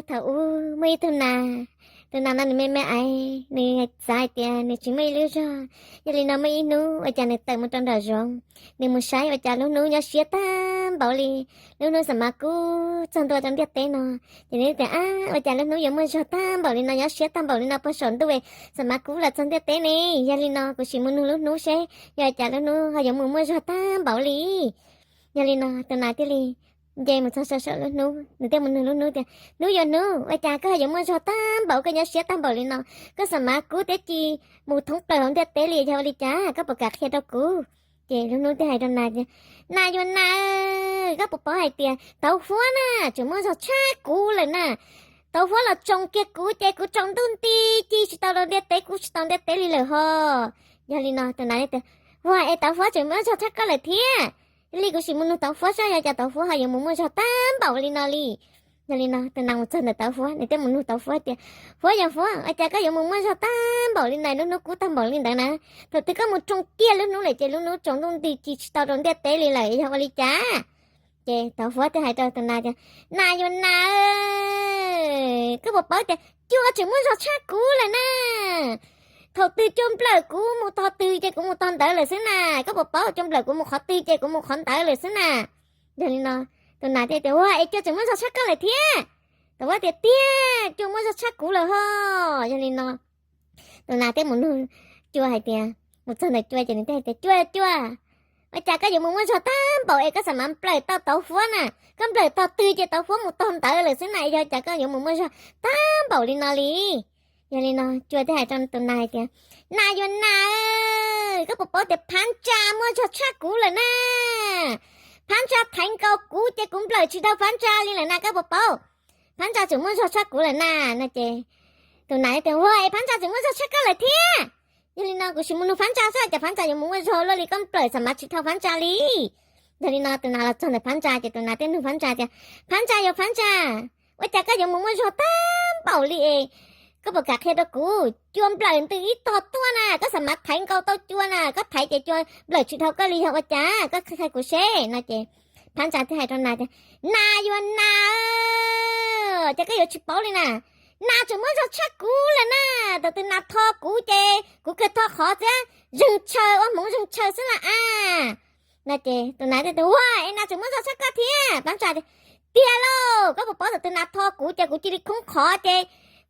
Thaum ub muaj ib tug nas, tus nas no nws me me aiv, nws xav hais tias nws tsis muaj ib lub zog. Yog li no muaj ib hnub ua cas nws tawm mus rau nram zoov, nws mus saib ua cas lub hnub nyob siab tag npaum li. Lub hnub xam mav kub txog ntua rau ntiaj teb no. Ces nws tias, ab, ua cas lub hnub yuav muaj zog tag npaum li no, nyob siab tag npaum li no puag saum ntuj, xam mav kub los txog ntiaj teb ne. Yog li no kuv sim mus nug lub hnub seb yog ua cas lub hnub ho yuav mus muaj zog tag npaum li. Yog li no tus nas thiaj li nce mus txog saum lub hnub, nws thiaj mus nug lub hnub tias, hnub yuav hnub, ua cas koj yuav muaj zog tag npaum, koj nyob siab tag npaum li no, koj xam mav kub thiab ci mus thoob plaws hauv ntiaj teb li, yog ua li cas, koj puas kam qhia rau kuv? Ces lub hnub thiaj hais rau nas tias, nas yuav nas, koj puas paub hais tias tauv huab na tseem muaj zog tshaj kuv lawm na. Tauv huab los tsoo kiag kuv ces kuv tsaus ntuj nti ci tsis tau rau ntiaj teb, kub tsis tau ntiaj teb li lawm ho. Yog li no tus nas tias, ua es tauv huab tseem muaj zog tshaj koj lawm thiab. Li kuv sim mus nug tauv huab saib yog cas tauv huab ho yuav mus muaj zog tag npaum li no li. Yog li no tus nas mus txog ntawm tauv huab, nws thiaj mus nug tauv huab tias, huab yog huab, ua cas koj yuav mus muaj zog tag npaum li ntawd, lub hnub kub tag npaum li ntawd na? Thaum twg koj mus tsoo kiag lub hnub lawm ces lub hnub tsaus ntuj nti ci tsis tau rau ntiaj teb li lawm, yog ua li cas? Ces tauv huab thiaj hais rau tus nas tias, nas yuav nas, koj puas paub tias cua tseem muaj zog tshaj kuv lawm na. Thaum twg cua nplawm kuv mus tog twg ces kuv mus tog ntawd lawm xwb na. Koj puas paub, cua nplawm kuv mus qhov twg ces kuv mus qhov ntawd lawm xwb na. Yog li no tus nas thiaj tias, ua es cua tseem muaj zog tshaj koj lawm thiab. Tauv huab tias, tiag, cua muaj zog tshaj kuv lawm ho. Yog li no tus nas thiaj mus nug cua hais tias, mus txog ntawm cua ces nws thiaj hais tias, cua, cua, ua cas koj yuav mus muaj zog tag npaum es koj xam mav nplawm tau tauv huab na? Koj nplawm tog twg ces tauv huab mus tog ntawd lawm xwb na, yog cas koj yuav mus muaj zog tag npaum li no li? Yog li no cua thiaj hais rau tus nas hais tias, nas yuav nas, koj puas paub tias phab ntsa muaj zog tshaj kuv lawm na? Phab ntsa thaiv nkaus kuv ces kuv nplawm tsis dhau phab ntsa li lawm na, koj puas paub? Phab ntsa tseem muaj zog tshaj kuv lawm na. No ces tus nas tias, ua es phab ntsa tseem muaj zog tshaj koj lawm thiab. Yog li no kuv sim mus nug phab ntsa saib cas phab ntsa yuav mus muaj zog luaj li, koj nplawm xam mav tsis dhau phab ntsa li. Yog li no tus nas los txog ntawm phab ntsa ces tus nas thiaj nug phab ntsa tias, phab ntsa yuav phab ntsa, ua cas koj yuav mus muaj zog tag npaum li es? Koj puas kam qhia rau kuv, cua nplawm ntws ib tog tuaj na, koj xam mav thaiv nkaus tau cua na, koj thaiv ces cua nplawm tsis dhau koj li, yog ua cas, koj qhia kuv seb. No ces phab ntsa thiaj hais rau nas tias, nas yuav nas, cas koj yuav tsis paub li na? Nas tseem muaj zog tshaj kuv lawm na. Thaum twg nas tho kuv ces kuv kawg tho qhov thiab zeeg tshaw, ua hmoov zeeg tshaw xwb las as. No ces tus nas thiaj tias, ua es nas tseem muaj zog tshaj koj thiab? Phab ntsa tias, tiag lauj, koj puas paub, thaum twg nas tho kuv ces kuv cia li khoob qhov ces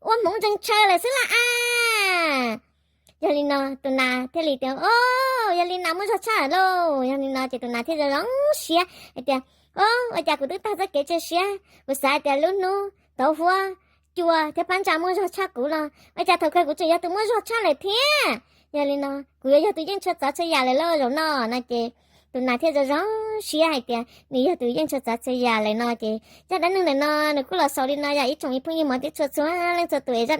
ua hmoov zeeg tshaw lawm xwb las as. Yog li no tus nas thiaj li tias, o, yog li nas muaj zog tshaj lawm lauj. Yog li no ces tus nas thiaj zoo zoo siab hais tias, o, ua cas kuv twb tag txoj kev cia siab, kuv xav hais tias lub hnub tauv huab, cua thiab phab ntsa muaj zog tshaj kuv los ua cas thaum kawg kuv tseem yog tus muaj zog tshaj lawm thiab. Yog li no kuv yuav yog tus yeej tshua txov txhua yam lawm lauj zaum no. No ces tus nas thiaj zoo zoo siab hais tias nws yog tus yeej tshua txov txhua yam lawm no ces zaj dab neeg ntawm no nws kuj los xaus li no. Yog ib tsoom ib phooj ywg mov tib txhua txhua leej txhua tus es zaj